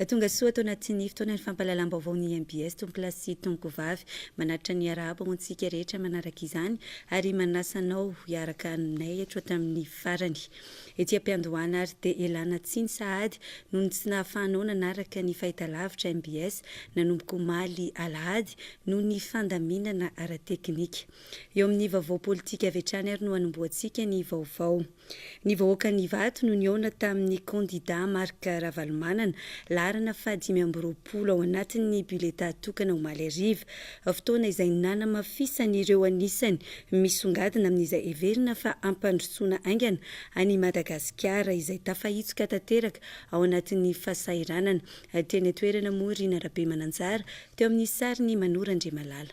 Tonga soa ato anatin'ny fotoanan'ny fampahalalam-baovao ny mbs tompokolahy sy tompokovavy. Manatitra ny arahaba ho antsika rehetra manaraka izany ary manasa anao hiaraka aminay eto hatramin'ny farany. Ety am-piandohana ary dia ialana tsiny sahady noho ny tsy nahafahanao nanaraka ny fahitalavitra mbs nanomboka omaly alahady noho ny fandaminana ara-teknika. Eo amin'ny vaovao politika avy hatrany ary no hanombohantsika ny vaovao. Ny vahoakan'Ivato no nihaona tamin'ny kandida Marc Ravalomanana, laharana faha 25 ao anatin'ny biletà tokana omaly hariva. Fotoana izay nanamafisan'ireo anisany misongadina amin'izay heverina fa hampandrosoana haingana an'i Madagasikara izay tafahitsoka tanteraka ao anatin'ny fahasahiranana. Teny an-toerana moa Rina Rabemananjara teo amin'ny sarin'i Manoro Andriamalala.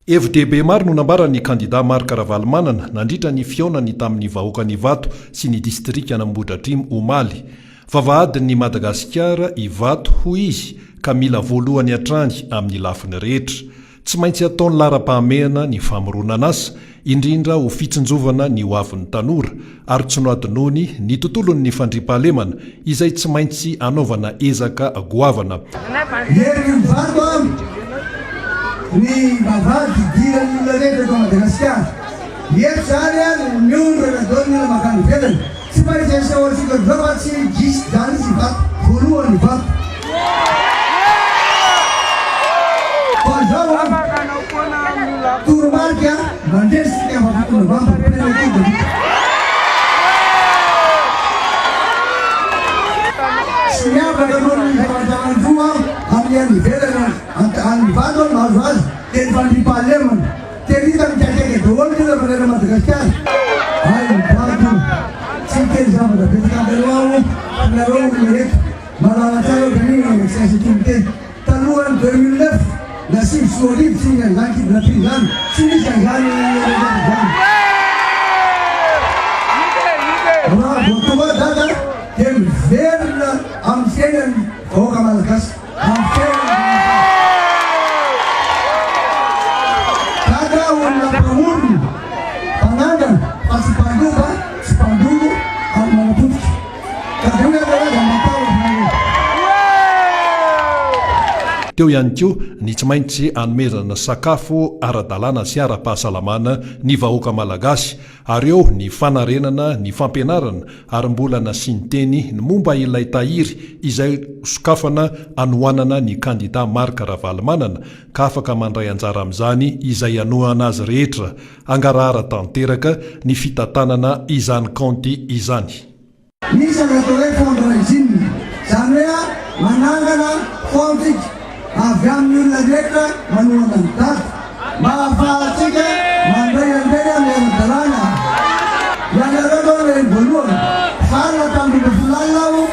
Hevi-dehibe maro no nambaran'ny kandida Marc Ravalomanana nandritra ny fihaonany tamin'ny vahoakan'Ivato sy ny distrikan'Ambohidratrimo omaly. Vavahadin'i Madagasikara Ivato, hoy izy, ka mila voalohany hatrany amin'ny lafiny rehetra. Tsy maintsy ataony laharam-pahamehana ny famoronan'asa, indrindra ho fitsinjovana ny hoavin'ny tanora, ary tsy nohadinoiny ny tontolon'ny fandriampahalemana izay tsy maintsy anaovana ezaka goavana. Herin'ny mivato an ny vavahady hidiran'ny olona rehetra eto Madagasikara. Eto izany an no miondrana daholo ny olona mankany ivelany. Tsy maintsy aseho antsika amin'izao fa tsy juste izany izy Ivato. Voalohany Ivato. Fa izao an, toromarika mandresy isika amin'ny fito novambra, premier tour dia vita. Tsy miavaka noho ny famantaran-droa amin'ny any ivelany any Ivato ny mahazo azy dia ny fandriampahalemana. Tena hita mikaikaika daholo ny olona manerana Madagasikara. Hay Ivato, tsy miteny zavatra betsaka aminareo aho fa nareo olona eto mahalala tsara aho dia mino fa tsy aiza miteny. Talohan'ny 2009 na 2009 tsy nisy an'izany kidnapping izany, tsy nisy an'izany resaka izany. Raha vao tonga ao Dada dia miverina amin'ny fiainan'ny vahoaka malagasy, amin'ny fiainan'ny vahoaka. Dada olona mpamorona, mpanangana fa tsy mpandroba, tsy mpandoro ary manapotika. Teo ihany koa ny tsy maintsy hanomezana sakafo ara-dalàna sy ara-pahasalamana ny vahoaka malagasy ary eo ny fanarenana ny fampianarana ary mbola nasiany teny ny momba ilay tahiry izay hosokafana hanohanana ny kandida Marc Ravalomanana ka afaka mandray anjara amin'izany izay hanohana azy rehetra hangarahara tanteraka ny fitantanana izany kaonty izany. Misy ny atao hoe fundraising, izany hoe manangana fonds avy amin'ny olona rehetra manohana an'i Dada mba hahafahantsika mandray an'ireny amin'ny ara-dalàna. Ianareo izao no heno voalohany, vanona tamin'ny 12 alina aho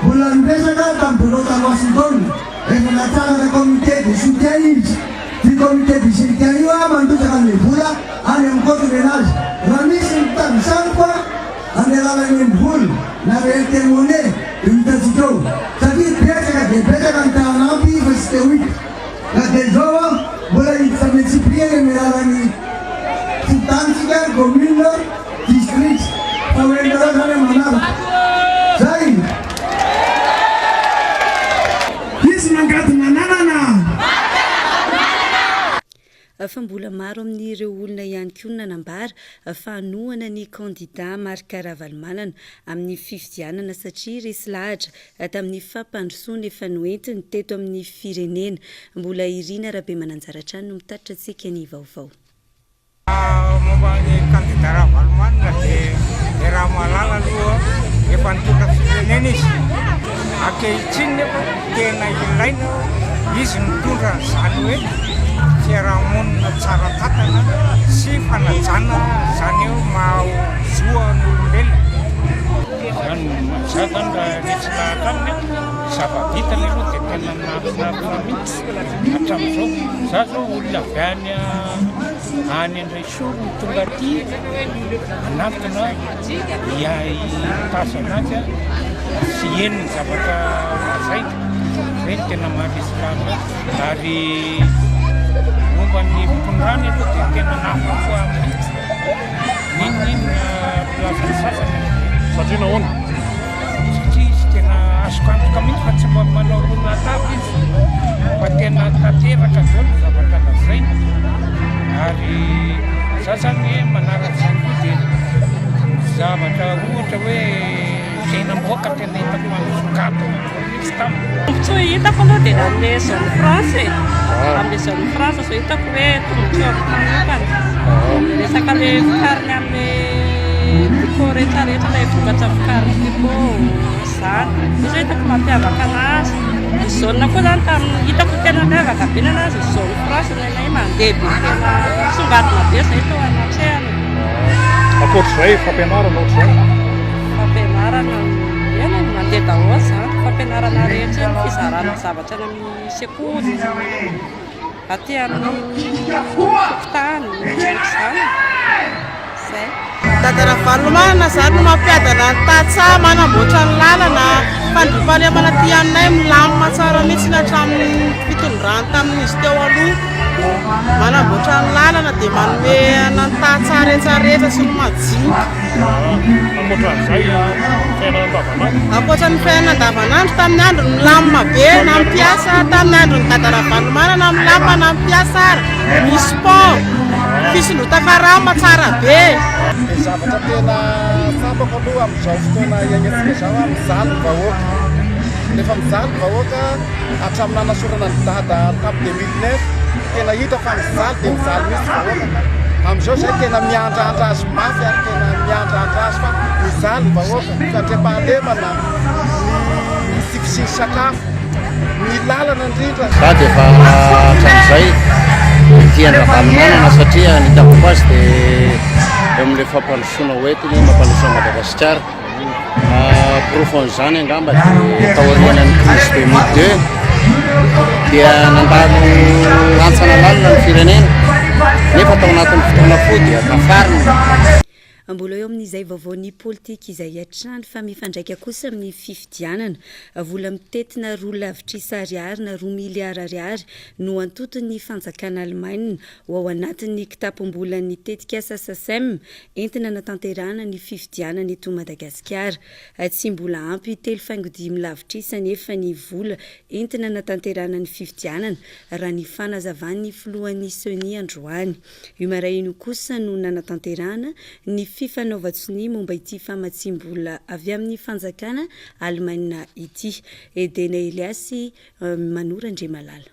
mbola niresaka tamin'ny birao tany Washington, efa natsangana comité de soutien izy, io comité de soutien io mandrotsaka an'ilay vola any amin'ny compte nenazy, raha misy mitady sandoka, Amin'ny alalan'ny MVola na Airtel Money io hitantsika eo satria betsaka dia betsaka ny te hanampy fa tsy te ho hita. Na dia izao aho mbola hiditra amin'ny antsipiriany amin'ny alalan'ny fokontany tsika, commune, district fa ho henonareo izany amin'ny manaraka. Zay! Izy mangady nananana. Fa mbola maro amin'ireo olona ihany koa no nanambara fa hanohana ny kandida Marc Ravalomanana amin'ny fifidianana satria resy lahatra tamin'ny fampandrosoana efa noentiny teto amin'ny firenena. Mbola Irina Rabemananjara hatrany no mitatitra antsika ny vaovao. Momba ny kandida Ravalomanana dia iaraha-mahalala aloha efa nitondra firenena izy. Ankehitriny nefa tena ilaina izy mitondra an'izany hoe fiarahamonina tsara tantana sy fanajana izany hoe maha zo an'olombelona. Zany, za zany raha resy lahatra aminy, zava-bitany aloha dia tena mahafinaritra mihitsy hatramin'izao. Za zao olona avy any any Andraisoro no tonga aty hanantona hitazana azy sy heno ny zavatra lazainy. Zay no tena maharesy lahatra ary momba ny fitondrany aloha dia tena nahafapo ahy mihitsy. N'inon'inona filazan'ny sasany. Satria nahoana? Satria izy tena. Azoko antoka mihitsy fa tsy mba manao ron'atavy izy fa tena tanteraka daholo ny zavatra lazainy ary za zany manaraka izany koa dia zavatra ohatra hoe fiainam-bahoaka tena hitako misongadina be mihitsy taminy. Tombontsoa hitako aloha dia amin'ilay zone franche e, amin'ilay zone franche izao hitako hoe tombontsoa amiko manokana. Resaka ilay vokariny amin'ny Tiko rehetrarehetra ilay vokatra vokarin'ny Tiko izany. Io izao hitako mampiavaka anazy. Ny zone koa izany tamin'ny hitako tena miavaka be ny anazy ny zone franche ny anay mandeha be tena misongadina be izay teo anatrehany. Ankoatr'izay fampianarana ohatr'izay? Fampianarana eny e, mandeha daholo izany fampianarana rehetra eny, fizarana zavatra any amin'ny sekoly, aty amin'ny fokontany, ohatr'izany e, izay. Dada Ravalomanana izany no mampiadana ny tantsaha, manamboatra ny lalana, fandriampahalemana aty aminay milamina tsara mihitsy hatramin'ny fitondrany tamin'izy teo aloha. Manamboatra ny lalana dia manome ny tantsaha rehetrarehetra sy ny majinika. Ankoatran'izay fiainana andavanandro. Ankoatra ny fiainana andavanandro tamin'ny androny milamina be na mpiasa, tamin'ny andron'i Dada Ravalomanana milamina na mpiasa ary misy pont, fisondrotan-karama tsara be. Ny zavatra tena tsapako aloha amin'izao fotoana iainantsika izao, mijaly ny vahoaka. Rehefa mijaly ny vahoaka, hatramin'ny nanasorana an'i Dada tamin'ny 2009, tena hita fa mijaly dia mijaly mihitsy ny vahoaka. Amin'izao izay tena miandrandra azy mafy ary tena miandrandra azy fa mijaly ny vahoaka, ny fandriampahalemana, ny tsy fisian'ny sakafo, ny lalana indrindra. Za dia efa hatramin'izay tia an-dRavalomanana satria ny hitako azy dia eo amin'ilay fampandrosoana hoentiny mampandroso an'i Madagasikara. Porofon'izany angamba dia taorianan'ny crise 2002 dia nandalo hantsana lalina ny firenena nefa tao anatin'ny fotoana fohy dia tafarina. Mbola eo amin'izay vaovaon'ny politika izay hatrany fa mifandraika kosa amin'ny fifidianana. Vola mitentina roa lavitrisa ariary na roa miliara ariary no antoton'ny fanjakana Alemaina ho ao anatin'ny kitapom-bolan'ny tetikasa Sacem entina hanatanterahana ny fifidianana eto Madagasikara. Tsy mbola ampy telo faingo dimy lavitrisa anefa ny vola entina hanatanterahana ny fifidianana, raha ny fanazavan'ny filohan'ny Ceni androany. Io maraina io kosa no nanatanterahana ny fifanaovan-tsonia momba ity famatsiam-bola avy amin'ny fanjakana Alemaina ity. Edena Eliasy Manoro Andriamalala.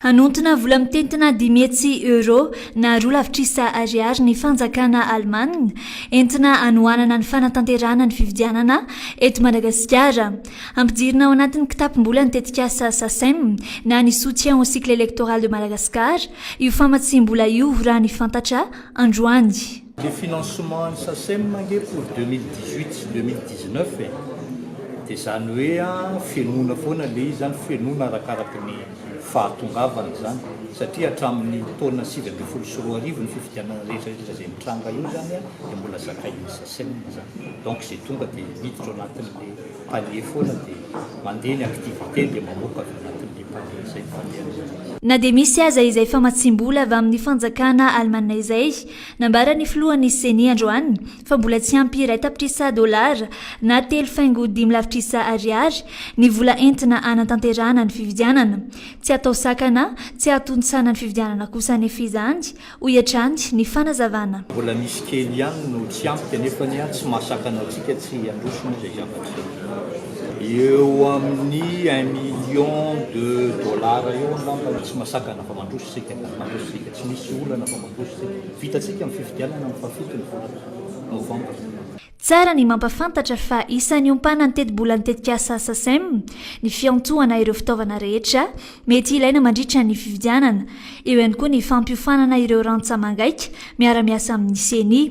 Hanontona vola mitentina 500 euros na roa lavitrisa ariary ny fanjakana alemana entina hanohanana ny fanatanterahana ny fifidianana eto Madagasikara. Hampidirina ao anatin'ny kitapom-bola ny tetikasa Sacem na ny Soutien au cycle électoral de Madagascar io famatsiam-bola io raha ny fantatra androany. Le financement an'ny Sacem ange pour 2018 sy 2019 e! Dia izany hoe fenoina foana ilay izy izany, fenoina arakaraky ny fahatongavany izany, satria hatramin'ny taona 2019 ny fifidianana rehetra rehetra izay mitranga eo izany dia mbola zakain'ny Sacem izany. Donc izay tonga dia miditra ao anatin'ilay palier foana dia mandeha ny activité dia mamoaka avy ao anatin'ilay palier, izay ny fandehan'ilay izy. Na dia misy aza izay famatsiam-bola avy amin'ny fanjakana alemana izay, Nambaran'ny filohan'ny Ceni androany fa mbola tsy ampy iray tapitrisa dolara na telo faingo dimy lavitrisa ariary ny vola entina hanatanterahana ny fifidianana. Tsy atao sakana tsy hahatontosana ny fifidianana kosa anefa izany, hoy hatrany ny fanazavana. Mbola misy kely ihany no tsy ampy kanefa anie tsy mahasakana antsika tsy handroso moa izay zavatra izay. Eo amin'ny un million de dollars eo angamba tsy mahasakana fa mandroso isika, mandroso isika, tsy misy olana fa. Vitantsika ny fifidianana amin'ny fahafito ny volana novambra. Tsara ny mampafantatra fa isan'ny iompanan'ny tetibolan'ny tetikasa Sacem ny fiantohana ireo fitaovana rehetra mety hilaina mandritra ny fifidianana. Eo ihany koa ny fampiofanana ireo rantsa-mangaika miara-miasa amin'ny Ceni.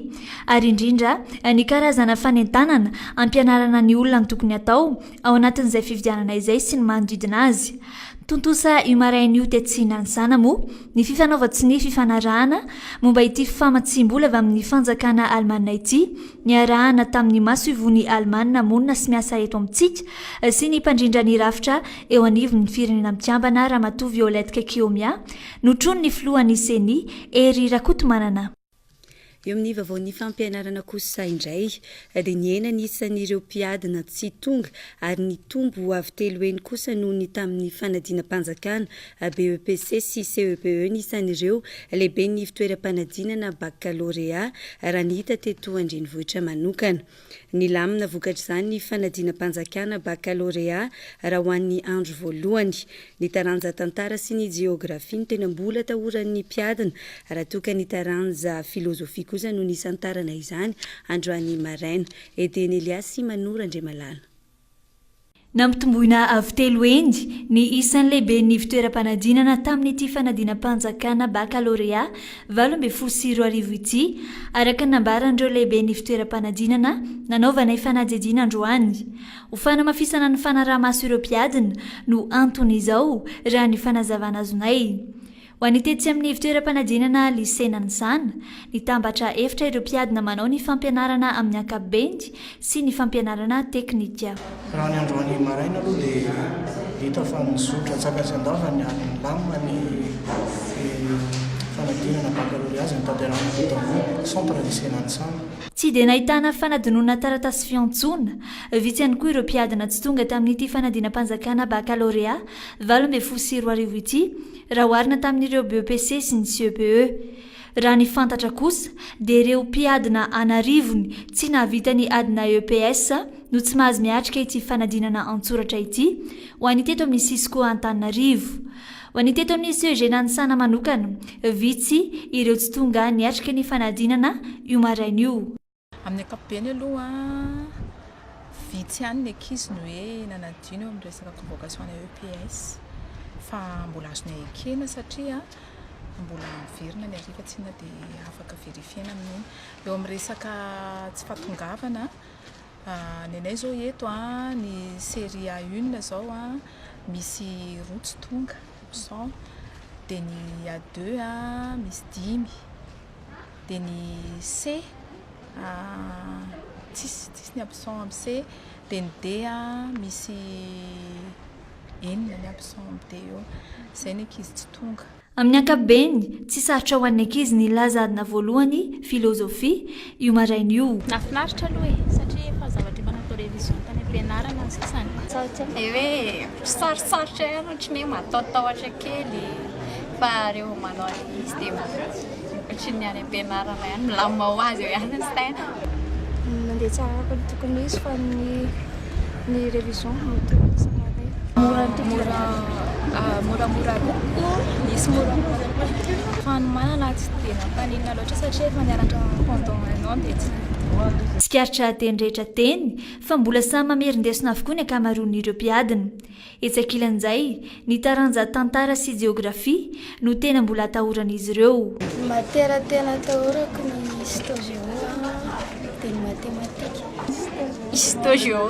Ary indrindra ny karazana fanentanana hampianarana ny olona ny tokony hatao ao anatin'izay fifidianana izay sy ny manodidina azy. Tontosa io maraina io tetsy Nanisana moa ny fifanaovan-tsonia fifanarahana momba ity famatsiam-bola avy amin'ny fanjakana alemana ity niarahana tamin'ny masoivohon'i Alemana monina sy miasa eto amintsika sy ny mpandrindra ny rafitra eo anivon'ny Firenena Mikambana Ramatoa Violette Kekiomia notronin'ny filohan'ny Ceni Hery Rakotomanana. Eo amin'ny vaovaon'ny fampianarana kosa indray dia nihena ny isan'ireo mpiadina tsy tonga ary nitombo ho avo telo heny kosa noho ny tamin'ny fanadinam-panjakana BEPC sy CEPE ny isan'ireo lehiben'ny ivontoeram-panadinana bakalorea raha ny hita teto an-drenivohitra manokana. Nilamina vokatr'izany ny fanadinam-panjakana bakalorea raha ho an'ny andro voalohany. Ny taranja tantara sy ny jeografia no tena mbola atahoran'ny mpiadina raha toa ka ny taranja filozofia kosa no nisantarana izany androany maraina. Edena Elias sy Manoro Andriamalala. Nampitomboina avo telo heny ny isan'ny lehiben'ny ivontoeram-panadinana tamin'ity fanadinam-panjakana bakalorea 2018 ity, araka ny nambaran'ireo lehiben'ny ivontoeram-panadinana nanaovanay fanadihadiana androany. Ho fanamafisana ny fanaraha-maso ireo mpiadina no anton'izao, raha ny fanazavana azonay. Ho an'ny tetsy amin'ny ivontoeram-panadinana Lycée Nanisana, nitambatra efitra ireo mpiadina manao ny fampianarana amin'ny ankapobeny sy ny fampianarana teknika. Raha ny androany maraina aloha dia hita fa nizotra antsakany sy andavany ary nilamina ny fanadinana baccalauréat izay notanterahina teto amin'ny Centre Lycée Nanisana. Tsy dia nahitana fanadinoana taratasy fiantsoana. Vitsy ihany koa ireo mpiadina tsy tonga tamin'ity fanadinam-panjakana baccalauréat 2018 ity raha oharina tamin'ireo BEPC sy ny CEPE. Raha ny fantatra kosa dia ireo mpiadina an'arivony tsy nahavita ny adina EPS no tsy mahazo miatrika ity fanadinana an-tsoratra ity ho an'ny teto amin'ny Cisco Antananarivo. Ho an'ny teto amin'ny CEG Nanisana manokana, vitsy ireo tsy tonga niatrika ny fanadinana io maraina io. Amin'ny ankapobeny aloha, vitsy ihany ny ankizy no hoe nanadino eo amin'ny resaka convocation ana EPS. Fa mbola azonay ekena satria mbola miverina ny hariva tsinona dia afaka verifier-na amin'iny. Eo amin'ny resaka tsy fahatongavana, ny anay izao eto, ny série A une izao misy roa tsy tonga, absent, dia ny A deux misy dimy. Dia ny C tsisy tsisy ny absent amin'ny C, dia ny D misy enina ny absent amin'ny D eo. Izay ny ankizy tsy tonga. Amin'ny ankapobeny, tsy sarotra ho an'ny ankizy ny laza adina voalohany, filozofia, io maraina io. Nahafinaritra aloha e, satria efa zavatra efa natao révision tany am-pianarana ny sasany. Satria hoe sarotsarotra ihany ohatran'ny hoe matahotahotra kely fa rehefa manao an'ilay izy dia Ohatry ny any am-pianarana ihany, milamina ho azy eo ihany ny saina. Nandeha tsara araka ny tokony ho izy fa ny ny révision no tena somary mora mora moramora kokoa, nisy moramora kokoa. Fanomanana tsy dia nampaninona loatra satria efa nianatra pendant un an dia tsy. Tsikaritra teny rehetra teny fa mbola samy mamerin-desona avokoa ny ankamaroan'ireo mpiadina. Etsy ankilan'izay, ny taranja tantara sy jeografia no tena mbola atahoran'izy ireo. Ny matière tena atahorako ny histo-géo dia ny matematika. Histo-géo.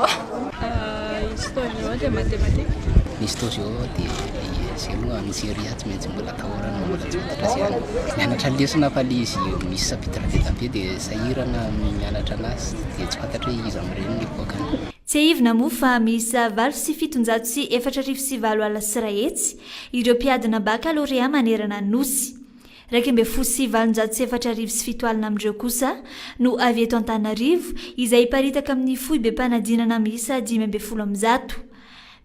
Histo-géo dia matematika. Ny histo-géo dia izay aloha amin'ny série A tsy maintsy mbola atahorana, mbola tsy fantatra izay any. Mianatra lesona fa ilay izy misy chapitre be dia be dia sahirana mianatra anazy dia tsy fantatra hoe iza amin'ireny no hivoaka. Tsiahivina moa fa miisa 1887 ireo mpiadina bakalorea manerana ny Nosy. 1811 amin'ireo kosa no avy eto Antananarivo izay hiparitaka amin'ny foibem-panadinana miisa 115.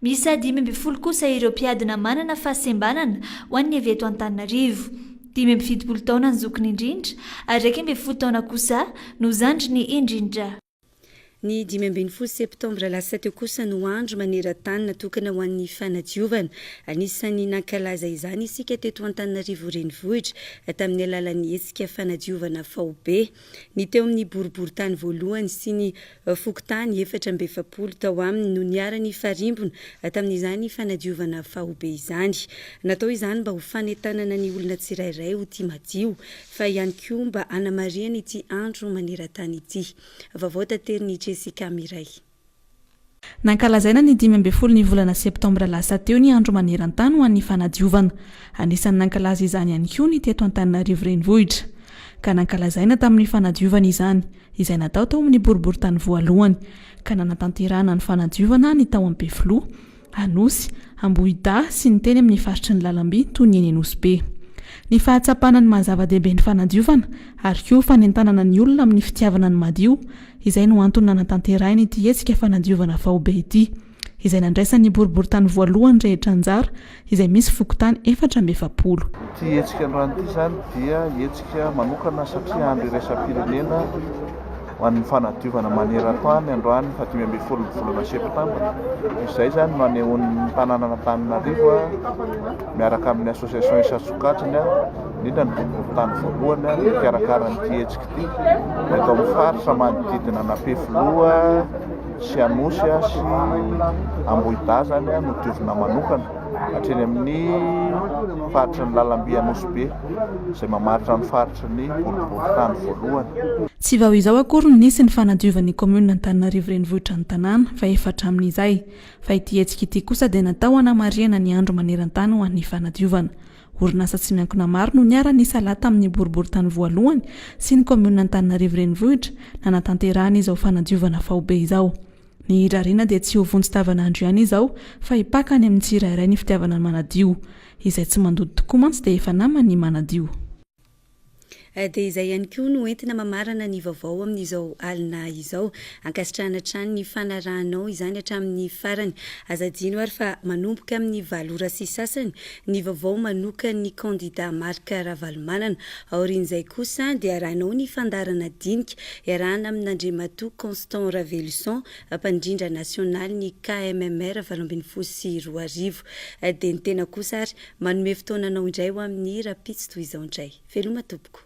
Miisa 15 kosa ireo mpiadina manana fahasembanana ho an'ny avy eto Antananarivo. 75 taona ny zokiny indrindra ary 11 taona kosa no zandriny indrindra. Ny 15 septambra lasa teo kosa no andro maneran-tany natokana ho an'ny fanadiovana. Anisan'ny nankalaza izany isika teto Antananarivo Renivohitra tamin'ny alalan'ny hetsika fanadiovana faobe. Ny teo amin'ny boriborintany voalohany sy ny fokontany 44 tao aminy no niara-nifarimbona tamin'izany fanadiovana faobe izany. Natao izany mba ho fanentanana ny olona tsirairay ho tia madio fa ihany koa mba hanamarihana ity andro maneran-tany ity. Vaovao taterin'i Jessica Miray. Nankalazaina ny 15 ny volana septambra lasa teo ny andro maneran-tany ho an'ny fanadiovana. Anisan'ny nankalaza izany ihany koa ny teto Antananarivo Renivohitra. Ka nankalazaina tamin'ny fanadiovana izany, izay natao tao amin'ny boriborintany voalohany, ka nanatanterahana ny fanadiovana ny tao Ampefiloha, Anosy, Ambohidahy sy ny teny amin'ny faritry ny lalamby toy ny eny Anosibe. Ny fahatsapana ny maha zava-dehibe ny fanadiovana ary koa fanentanana ny olona amin'ny fitiavana ny madio, izay no antony nanatanterahina ity hetsika fanadiovana faobe ity, izay nandraisan'ny boriborintany voalohany rehetra anjara, izay misy fokontany 44. Ity hetsika androany ity izany dia hetsika manokana satria andro iraisam-pirenena ho an'ny fanadiovana maneran-tany androany faha 15 ny volana septambra. Izay izany no anehoan'ny tanànan'Antananarivo miaraka amin'ny association isan-tsokajiny, indrindra ny boriborintany voalohany mikarakara an'ity hetsika ity. Ny eto amin'ny faritra manodidina an'Ampefiloha sy Anosy sy Ambohidahy izany no diovina manokana hatreny amin'ny faritry ny lalamby Anosibe izay mamaritra ny faritry ny boriborintany voalohany. Tsy vao izao akory no nisy ny fanadiovan'ny kaominina Antananarivo Renivohitra ny tanàna fa efa hatramin'izay. Fa ity hetsika ity kosa dia natao hanamarihana ny andro maneran-tany ho an'ny fanadiovana. Orinasa tsy miankina maro no niara-nisalahy tamin'ny boriborintany voalohany sy ny kaominina Antananarivo Renivohitra nanatanterahana izao fanadiovana faobe izao. Ny irariana dia tsy ho vonjy tavanandro ihany izao fa hipaka any amin'ny tsirairay ny fitiavana ny manadio. Izay tsy mandoto tokoa mantsy dia efa naman'ny manadio. Dia izay ihany koa no entina mamarana ny vaovao amin'izao alina izao. Ankasitrahana hatrany ny fanarahanao izany hatramin'ny farany. Aza adino ary fa manomboka amin'ny valo ora sy sasany ny vaovao manokan'ny kandida Marc Ravalomanana. Aorian'izay kosa dia arahinao ny fandaharana dinika iarahana amin'Andriamatoa Constant Raveloson, mpandrindra nasionaly ny KMMR 2018. Dia ny tena kosa ary manome fotoana anao indray ho amin'ny rahampitso toy izao indray. Veloma tompoko.